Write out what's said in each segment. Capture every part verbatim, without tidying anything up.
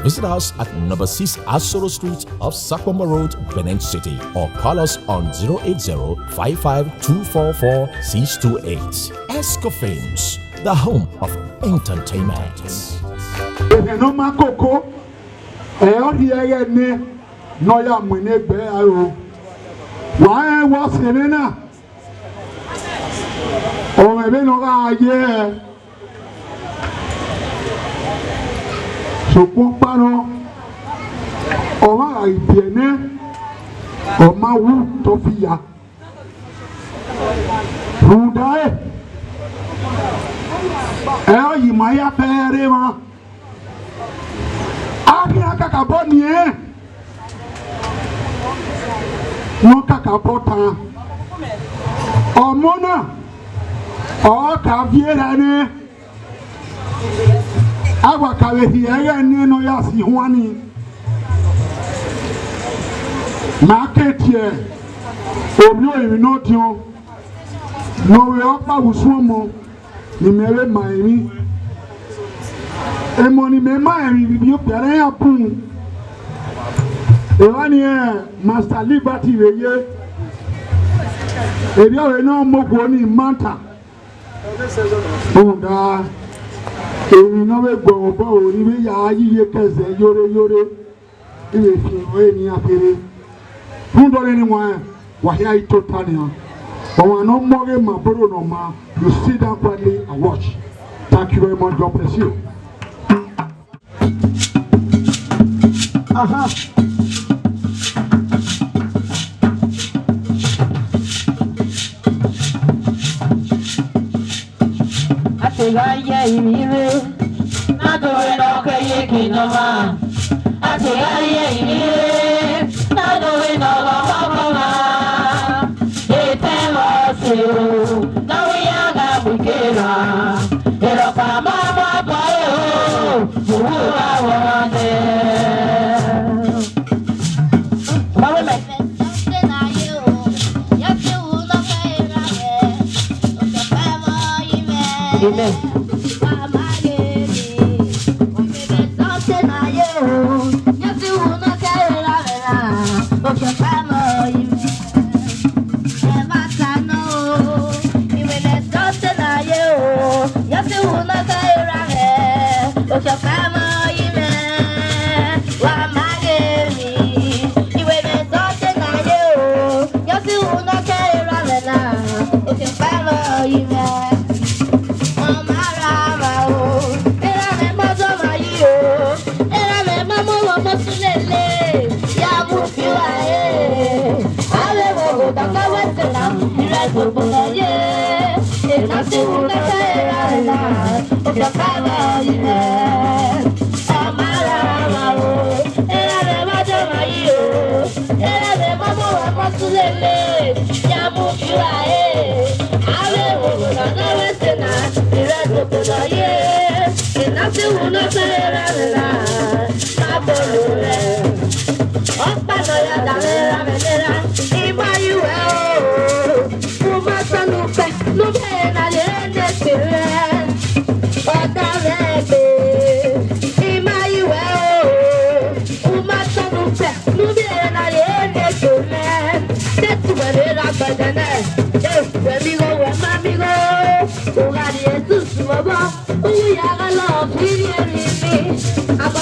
Visit us at number six Asoro Street off Sakomba Road, Benin City, or call us on zero eight zero five five two four four six two eight. Esco Films, the home of entertainment. Ẹghẹ ne ọ ma koko, ẹ ọ rhie ẹghẹ nẹ ne ọ ya mu enegbe aro. Wa rẹn wẹ ọse mwẹ na, ọ mwẹ vbene ọ gha ye hẹ. Sokpan ọkpa nọ, ọmwa gha ghi biẹ nẹ, ọ ma wu tọfiya. Rhunmwuda ẹre, ẹ ọ ye ima ya fẹẹrẹ emwa. A khian kakabọ niẹn, ne ọ kakabọ tan. Ọmọ na, ọ ka viẹ ra nẹ. A wa ka vbe rhie ẹghẹ nẹ ne ọ ya si huan nii. Ma ke tie ovbi orinmwi ne ọ diọn, ne ọ vbe ọkpa vbe usun ọmọ, ne imẹ vbe ma emwi. Emọ ne imẹ ma emwi vbe okpia ne iran bun. Evba ni rẹn Master Liberty vbe ye, erriọ vbe ne ọ mu okhuo ni manta. Rhunmwuda emwi ne ọ vbe gbe ọmwa obọ ro, ne I vbe ya yi ye kẹzẹ yore yore, I vbe fian ẹre ne iran kherhe. Rhunmwuda ọnii ni wan, wa hia i tota nian. Ọmwa ne ọ mu ọghe ma boro ne ọ ma, you sit down quietly and watch. Thank you very much. God bless you. Aha. A te gha ye ivbi rre, na do re ne ọ kẹ ye eke ne ọ ma. A te gha ye ivbi rre, na do re ne ọ gha ọkọ ma. Etẹn vbe ọse o, ne ọ ya gha mu ike ra. Erhọkpa ma ma bọ ẹre o, uwu gha wọ nẹ. Mama mẹ. Amen. Ọkpa nọ ya da mwẹ ra mwẹ nera, I ma ye uwẹ o. U ma sẹ ne u kpẹ ne u biẹ na ye ne ẹse mwẹ. Ọ da mwẹ gbe, I ma ye uwẹ o. U ma sẹ ne u kpẹ ne u biẹ na ye ne ẹse mwẹ. Te tu wẹ vbe ra gbẹdẹ nẹ, e wẹ mi igho, wẹ ma mi igho. U gha rhie Jesu vbọ, u ya gha lọ fi rhie emwi mi. Abọ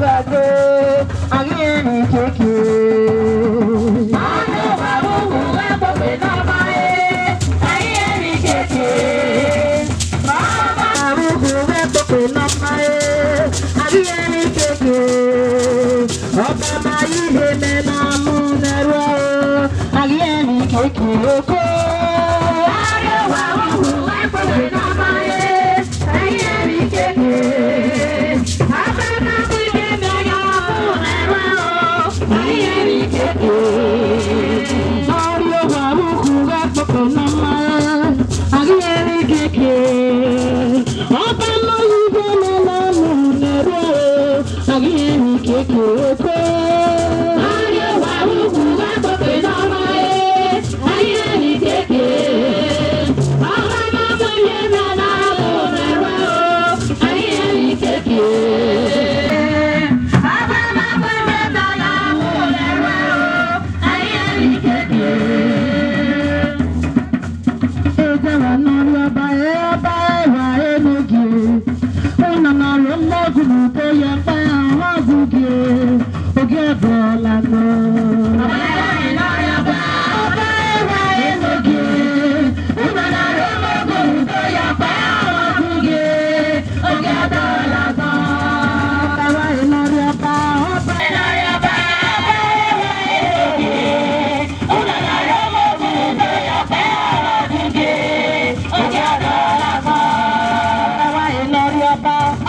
Gha do, a ghi rẹn emwi keke. Ọba ma mu ghe uwa kpokpe ne ọ ma re, a ghi rẹn emwi keke. Ọba ma mu ghe uwa kpokpe ne ọ ma re, a ghi rẹn emwi keke. Ọba ma yi ihe mẹ na mu ne ẹrọ, a ghi rẹn emwi keke oko. Ọba ma mu ghe uwa kpokpe ne ọ ma re, a ghi rẹn emwi keke. Ọba ne ọ rhie ọba, ọba ẹwa enogie, una na rre ọmọ gulu do ya ọkpa ọmọ ghugie. Ogie ọdọ la nọ. Ọba ẹwa enogie, una na rre ọmọ gulu do ya ọkpa ọmọ ghugie, ogie ọdọ la nọ.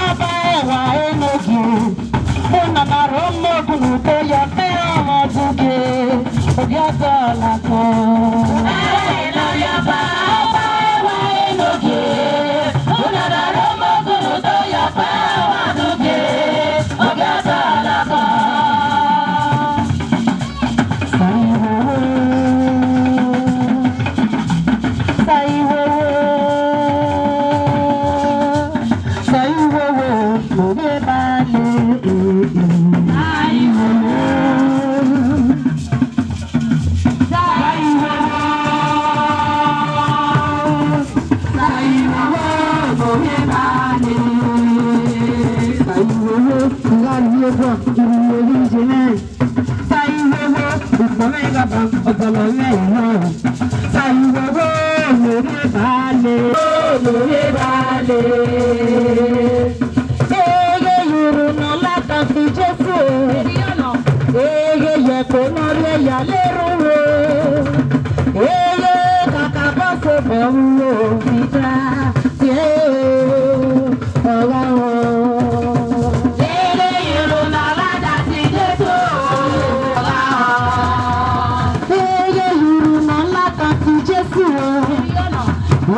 Ọba ẹwa enogie, una na rre ọmọ gulu do ya ọkpa ọmọ ghugie, ogie ọdọ la nọ. Sa ihoho, sa ihoho, sa ihoho, mo vbe ba le, eh, eh. Sa ihoho, sa ihoho, sa ihoho, mo vbe ba le, sa ihoho, nga rhie bọ, irun ohi je nẹ. Sa ihoho, ukpọn mwẹ gha ban, ọdọlọ mwẹ i nọ. Sa ihoho, mo rhie ba le, mo rhie ba le. Eghe ye urhu ne ọ latan fi Jesu o. Eghe ye ẹko ne ọ rhie ya le erhunmwu o. Eghe kakabọ sẹ obọ ru o, Pita, tie o. Ọgha o. Eghe ye urhu ne ọ latan fi Jesu o. Ọgha o. Eghe ye urhu ne ọ latan fi Jesu o.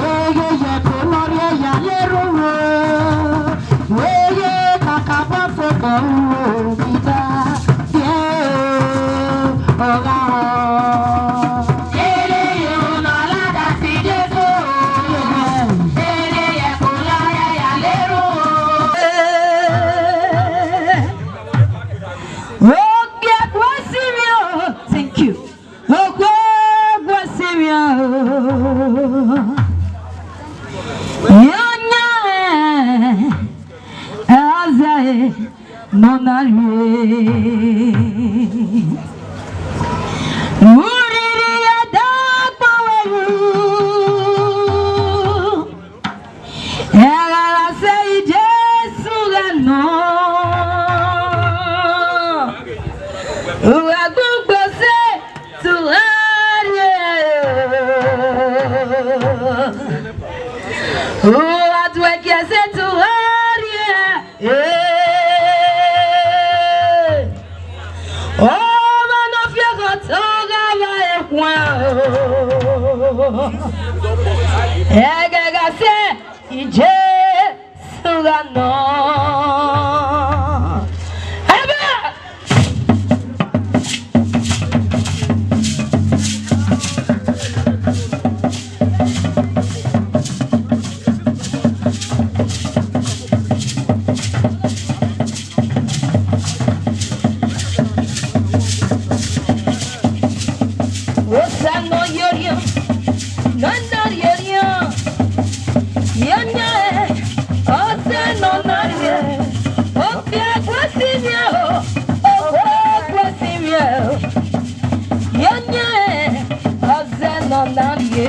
Eghe ye ẹko ne ọ rhie ya le erhunmwu o. Eghe kakabọ sẹ obọ ru o, Pita, tie o. Ọgha o. Eghe ye urhu ne ọ latan fi Jesu o. Eghe ye ẹko ne ọ rhie ya le erhunmwu o. Okpia guọsi mwẹ o. Thank you. Okpia guọsi mwẹ o. Yanya ẹ, azẹ nọ na rhie. Urhirhi ya da kpọnmwẹ ru. Ẹghẹ gha sẹ Jesu gha nọ, u gha gbugbo sẹ te u gha rrie, u gha tuẹ kiẹ sẹ te u gha rrie. Ee, ọmwa ne ọ fi ẹghẹ otọ gha vba ẹkhuan o. Ẹghẹ gha sẹ Jesu gha nọ. Ẹbẹ. Osa nọ yọriọn, nọ nọ rhiọriọn, yọniọn ẹ, ọsẹ nọ nọ rhiẹ, okpia guọsi mwẹ Ọna rhie.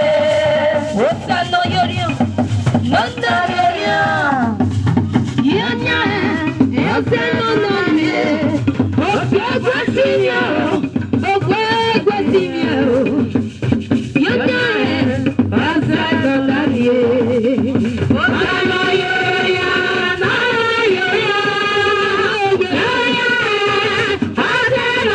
Osa ne ọ ye orhiọn, ne ọ na rhie orhiọn. Yanya, ọsẹ ne ọ na rhie, ofiegbe si mwẹ o, ofiegbe si mwẹ o. Yanya, ọsẹ ne ọ na rhie, osa ne ọ ye orhiọn, ne ọ na rhie orhiọn. Yanya,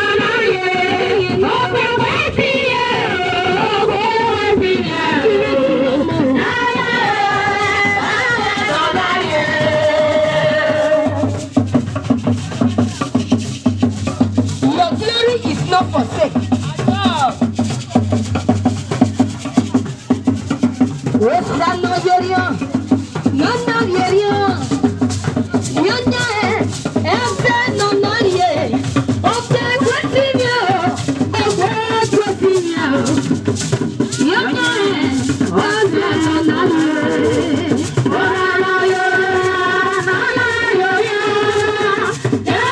Your glory is not for sale. Osa ne ọ ye orhiọn, ne ọ na rhie orhiọn. Yanya, ẹzẹ ne ọ na rhie, ofiegbe si mwẹ o, ofiegbe si mwẹ o. Yanya, ọzẹ ne ọ na rhie, ọna na rhie orhiọn, ọna na rhie orhiọn.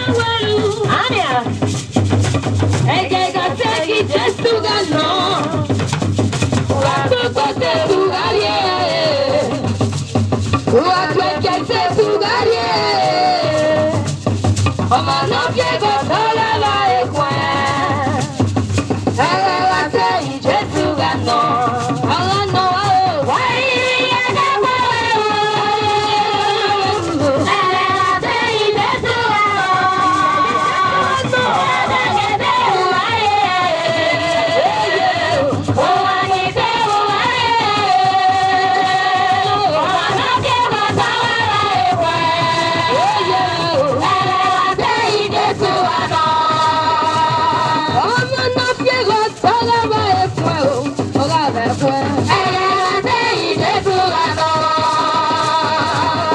Ania, ẹghẹ gha te ghe Jesu gha nọ, u gha kpe egbe te u gha rrie, u gha kpe egbe te u gha rrie, ọmọ ne ọ viọ egbe ọtọ gha vba ekhọe. Ẹghẹ gha te ghe Jesu gha nọ, ọ gha nọ o. Wa i ya da kpao o. Ẹghẹ gha te ghe Jesu gha nọ, ọ gha nọ o. Ọmọ ne ọ viọ egbe ọtọ gha vba ekhọe o, ọ gha vba ekhọe. Ẹghẹ gha te ghe Jesu gha nọ.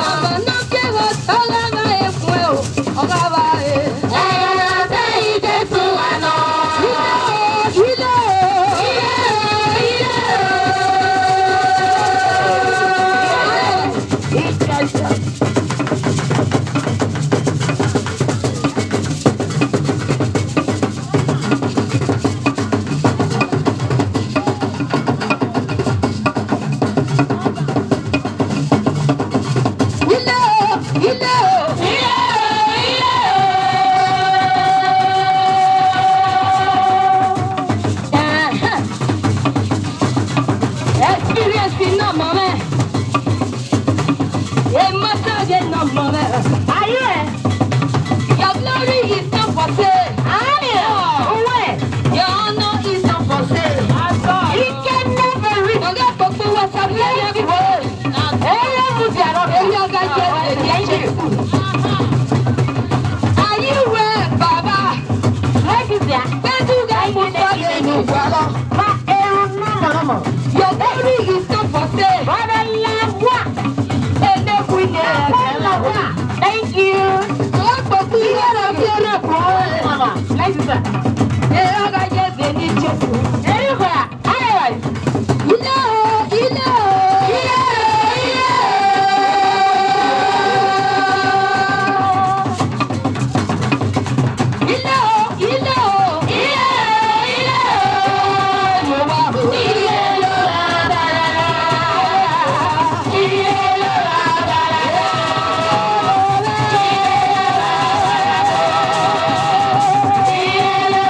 Ọmọ ne ọ viọ egbe ọtọ gha vba ekhọe o, ọ gha vba e. Ẹghẹ gha te ghe Jesu gha nọ. Ilẹ o, ilẹ o, ilẹ o, ilẹ o. Experience ne ọ mọ mwẹ. Emọtọ ghe ne ọ mọ mwẹ. Aye. Your glory is not for sale. Aye. Uwẹ. Your honor is not for sale. At all. He can never reach. Ọghe kpokpo wa sa bi ẹre kue. Eye mu dia rọ. Eye ọgha ye ẹre ye Jesu. Aye uwẹ, Baba. Pẹ̀lú gha mu sọ ye nu wa lọ. Ma eru nọmọnọmọ. Your glory is not for sale. Father, la wa. Ele ku ile. Thank you. Ọkpọkpu iye na fi ọna kọ. Mama, thank you, sir. Ere ọgha ye ẹre ni Jesu. Ere ọgha. All right. Ilé o, ilé o. Ilé o, ilé o. Ilé o, ilé o, ilé o. Mo wá o. Ilé ló wà bàrà. Ilé ló wà bàrà. Ilé ló wà bàrà. Ilé ló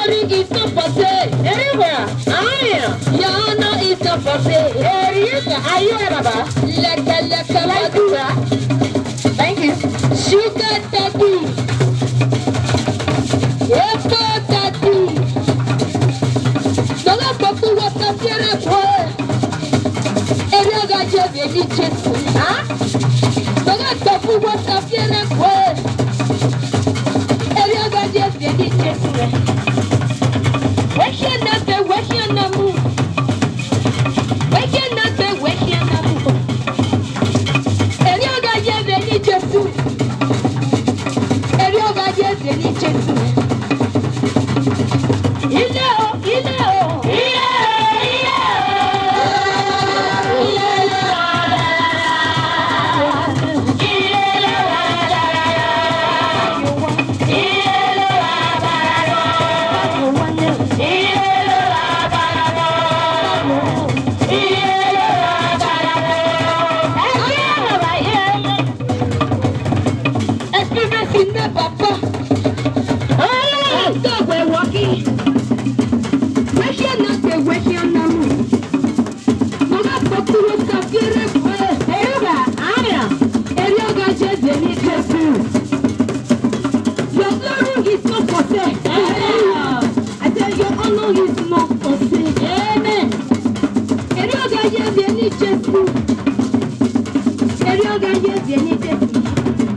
Glory is not for sale. Erigha, ayan. Your honor is not for sale. Erigha, aye, baba. Lẹkẹlẹkẹ, thank you, sir. Thank you. Sugar daddy. Epo daddy. Nọgha kpọkpu wọ sa fiẹrẹ kue. Erriọ gha ye vbe eni Jesu. Ah? Nọgha kpọkpu wọ sa fiẹrẹ kue. Erriọ gha ye vbe eni Jesu rẹ. Wẹ khian na gbe, wẹ khian na mu. Wẹ khian na gbe, wẹ khian na mu. Erriọ gha ye vbe eni Jesu. Erriọ gha ye vbe eni Jesu. Ile o, ile o. Ile o, ile o. Ile o. Experience in the papa. Oh, God, we're walking. Wẹ khian na gbe, wẹ khian na mu. Nọgha kpọkpu wọ sa fiẹrẹ kue. Erigha, ayan. Erriọ gha ye vbe eni Jesu. Your glory is not for sale. I say your honor is not for sale. Amen. Erriọ gha ye vbe eni Jesu. Erriọ gha ye vbe eni Jesu.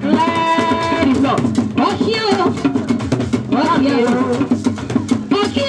Glory Lord. Ọ khian o. Ọ khian o. Ọ khian.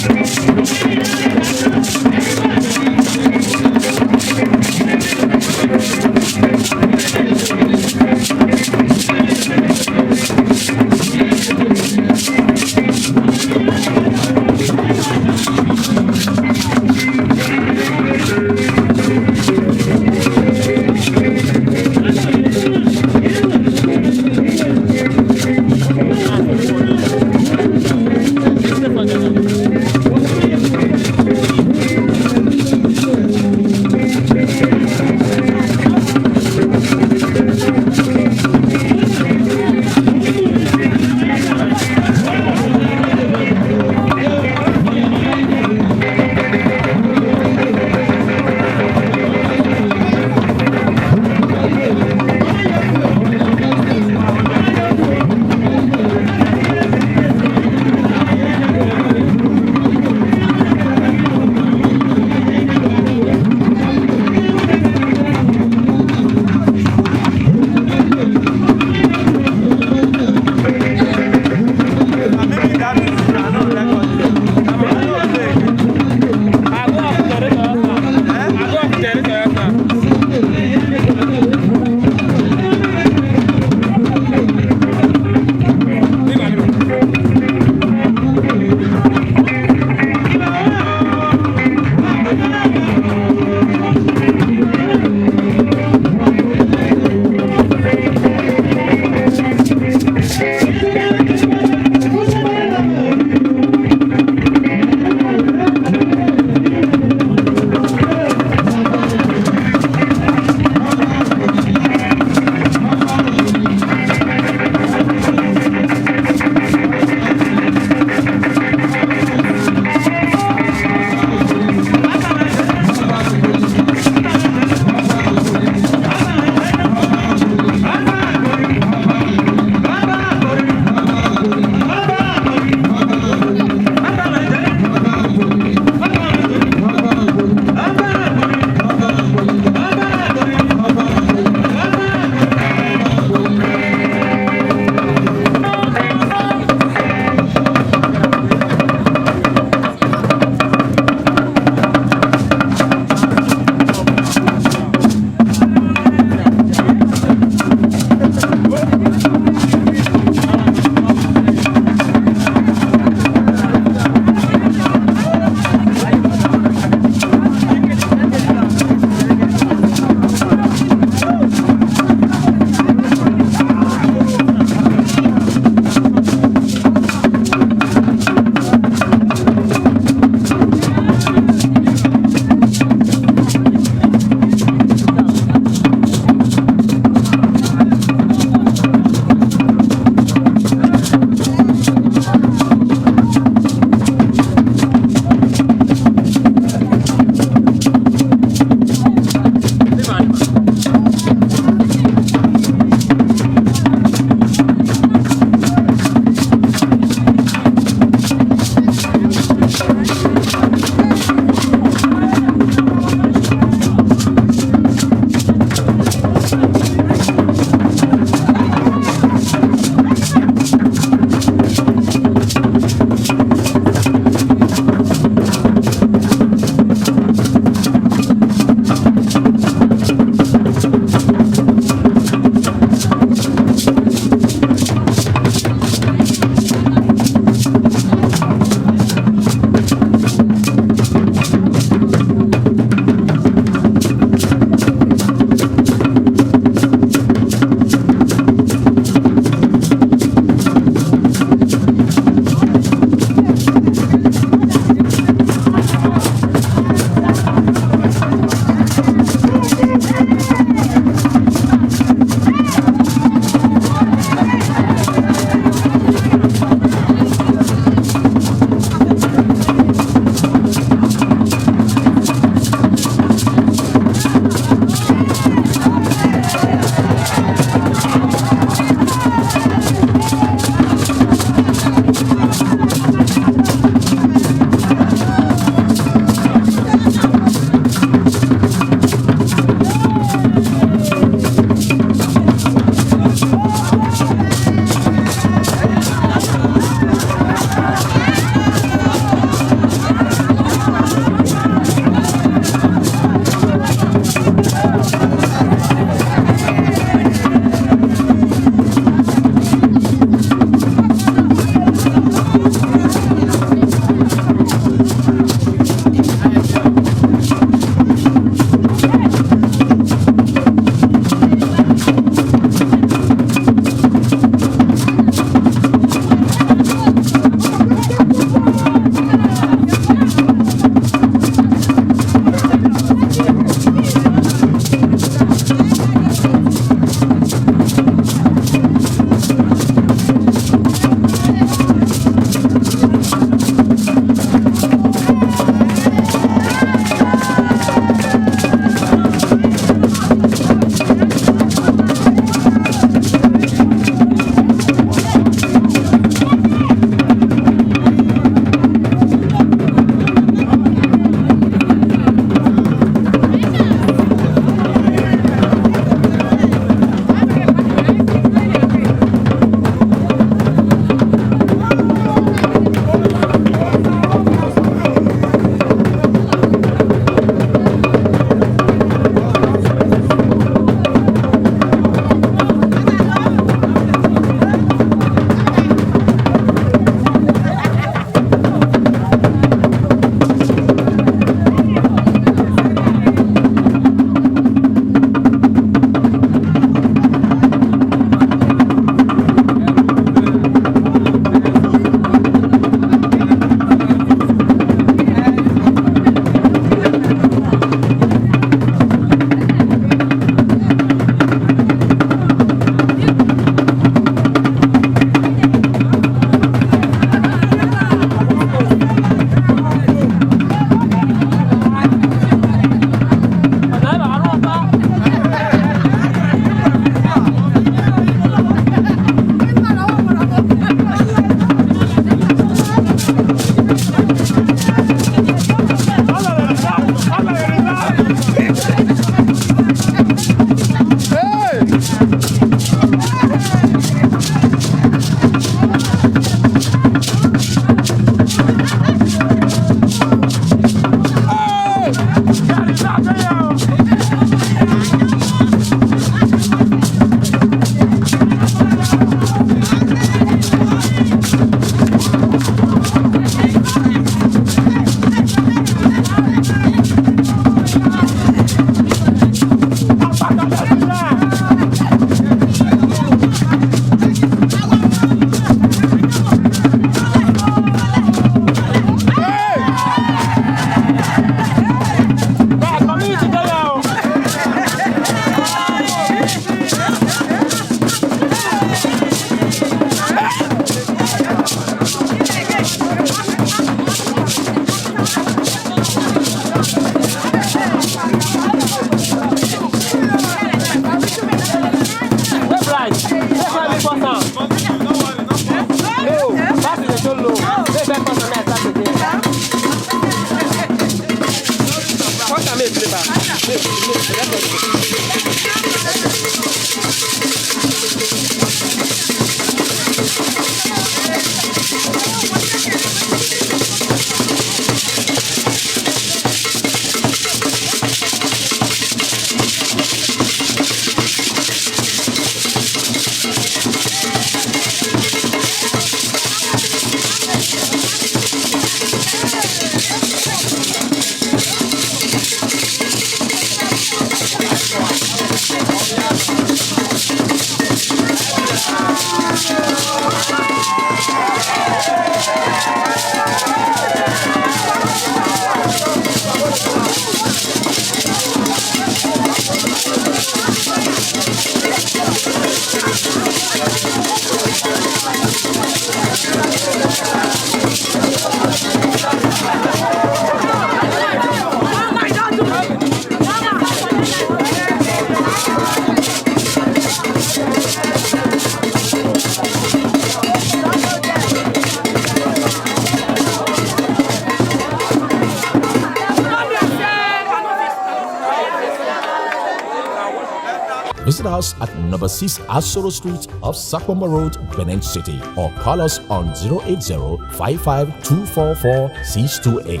Visit us at number six Asoro Street off Sakwama Road, Benin City, or call us on zero eight zero five five two four four six two eight.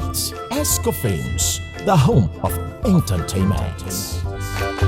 Esco Films, the home of entertainment.